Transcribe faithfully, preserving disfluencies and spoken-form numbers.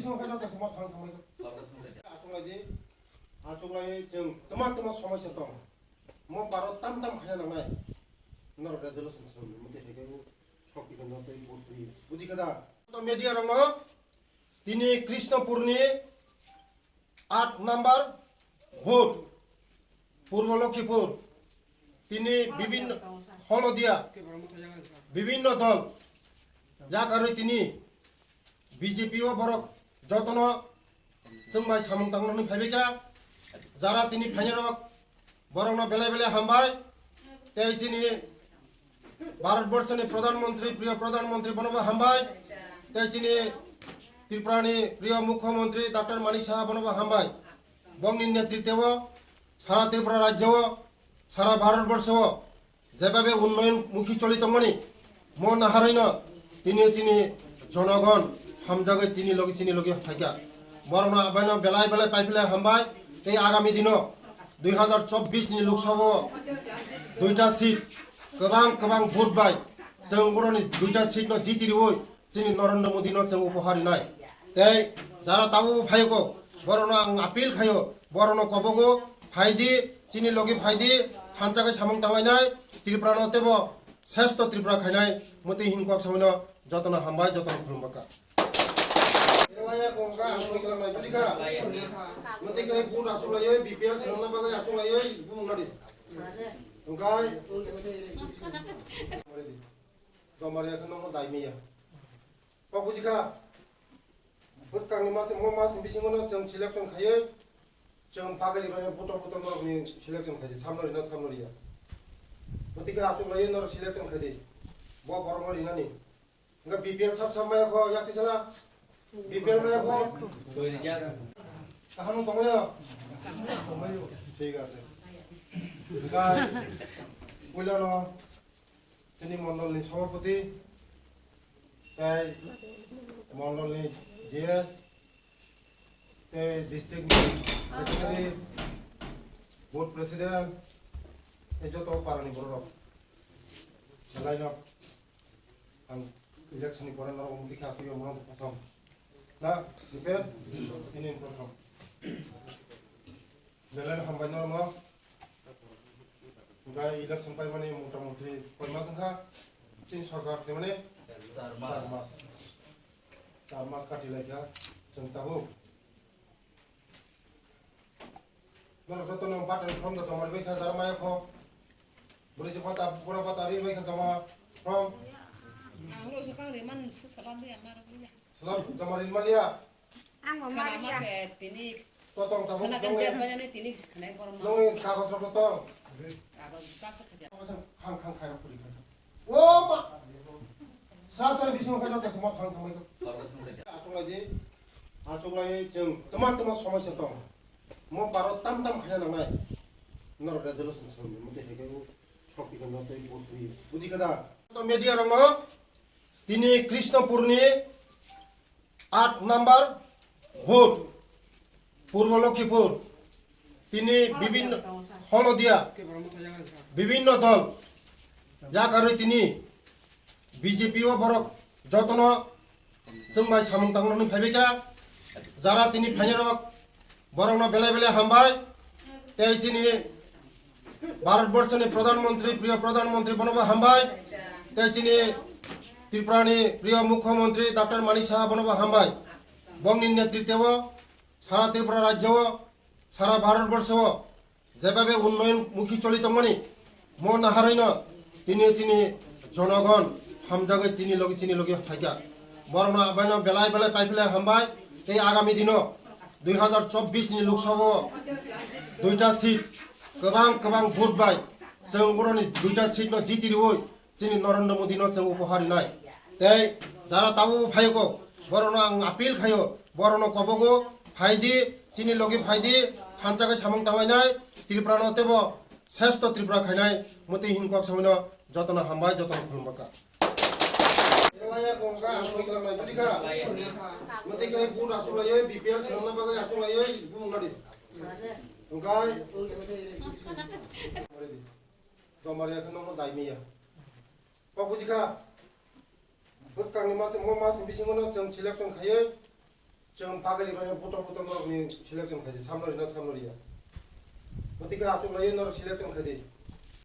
Aswk lai di, aswk lai chwng twma twma somai se tong. Mo baro tam tam khaina nangnai. Norok resolution se mute theke u sok tiko no tei vote ri. Buji kada? To media rok no tini Krishnapur ni aat number vote, Purbo Lokhipur, tini bibhinno, Holodia, bibhinno dol yakarwi tini B J P o borok jotono chwng bai samung tangnani phaibaikha. Jara tini phainai rok borokno belai belai hambai. Tei chini Bharat Borshoni Pradhan Mantri, priyo Pradhan Mantri bonobo hambai. Tei chini Tripurani priyo Mukhyamantri Doctor Manik Saha bonobo hambai. Bongni netritwo sara Tripura rajyo o, sara Bharat Borsho o jebabe unnoyon mukhi choli tongmani, mo naharwino tini chini jonogon hamjagwi tini logi chini logi phaikha. Borokno abaino belai belai paipilai hambai. Tei agami dino dui hazar chobbish ni Lok Sabha o duita seat kwbang kwbang vote bai chwng boroni duita seat no jiti riwi chini Narendra Modi no chwng upohar rinai. Tei jara tabuk phaio, borokno ang appeal khaio, borokno kobogo phaidi, chini logi phaidi, thansa khe samung tanglainai, Tripura no teibo sresto Tripura khainai, mwtwi hinkok sabaino jotono hambai, jotono khulumbakha. Elaya kongka aswk lang nai bujikha. Mwtwi khe vote aswk laiwi, B P L swnamna bagwi aswk laiwi bumung nadi. Wngkhai jomari khe nono dai miya. Kok bujikha. Bwskangni mas, mo masni bisingo no chwng selection khaiwi, chwng pagari mane buto buto norokni selection khaidi, samno rina samno riya. Bwtwi khe achuk laiwi norok selection khaidi. Bo borokno rinani. Hwnkhe B P L sab sab maya kho, yak tisala? B P L maya kho? Kaham tongmaya? Thik ase. Hwnkhe puilano chini mondolni sabhapati, tei mondolni G S, tei district ni secretary, board president, tei joto parani bororok. Belai no ang election ni pore norok wngwi kha aswk yong norok prothom. Na, Dipen? Ini prothom. Belai no hambai norokno. Hwnkhe election paimani motamuti koi mas wngkha? Chini sorkar khaimani? Char mas. Char mas. Char mas kati laikha chwng tabuk. Norok jotono button form da joma ribaikha jara maya kho. Bwrwi se bata, bura bata ribaikha joma form. Ang lo swkang riman swsala di amar. Swlam joma rinmaliya. Ang bo khana maliya. Mase tini. To tong tabuk khana nongni, kan dia bajani tini khana borok ma. Nongni kagoj rok to tong. Kagoj ta ta khaja. Khang khang khai rok puri kha. O ma. Sab sari bising khai jok kasa ma khang khang mai to. Aswk lai di. Aswk lai chwng tama tama somai se tong. Mo baro tam tam khaina nangnai. Norok resolution song mo te hege u sok pi no tei bot ri. Buji kada? To media rok no tini Krishnapur ni aat number vote, Purbo Lokhipur, tini bibhinno, Holodia, bibhinno dol yakarwi tini B J P o borok jotono chwng bai samung tangnani phaibaikha. Jara tini phainai rok borokno belai belai hambai. Tei chini Bharat Borshoni Pradhan Mantri, priyo Pradhan Mantri bonobo hambai. Tei chini Tripurani priyo Mukhyamantri Doctor Manik Saha bonobo hambai. Bongni netritwo sara Tripura rajyo o, sara Bharat Borsho o jebabe unnoyon mukhi choli tongmani, mo naharwino tini chini jonogon hamjagwi tini logi chini logi phaikha. Borokno abaino belai belai paipilai hambai. Tei agami dino dui hazar chobbish ni Lok Sabha o duita seat kwbang kwbang vote bai chwng boroni duita seat no jiti riwi chini Narendra Modi no chwng upohar rinai. Tei jara tabuk phaio, borokno ang appeal khaio, borokno kobogo phaidi, chini logi phaidi, thansa khe samung tanglainai, Tripura no teibo sresto Tripura khainai, mwtwi hinkok sabaino jotono hambai, jotono khulumbakha. Elaya kongka aswk lang nai bujikha. Mwtwi khe vote aswk laiwi, B P L swnamna bagwi aswk laiwi bumung nadi. Wngkhai jomari khe nono dai miya. Kok bujikha? Bwskangni mas, mo masni bisingo no chwng selection khaiwi, Chwng pagari mane buto buto norokni selection khaidi, samno rina samno riya. Botika achuk lai norok selection khaidi.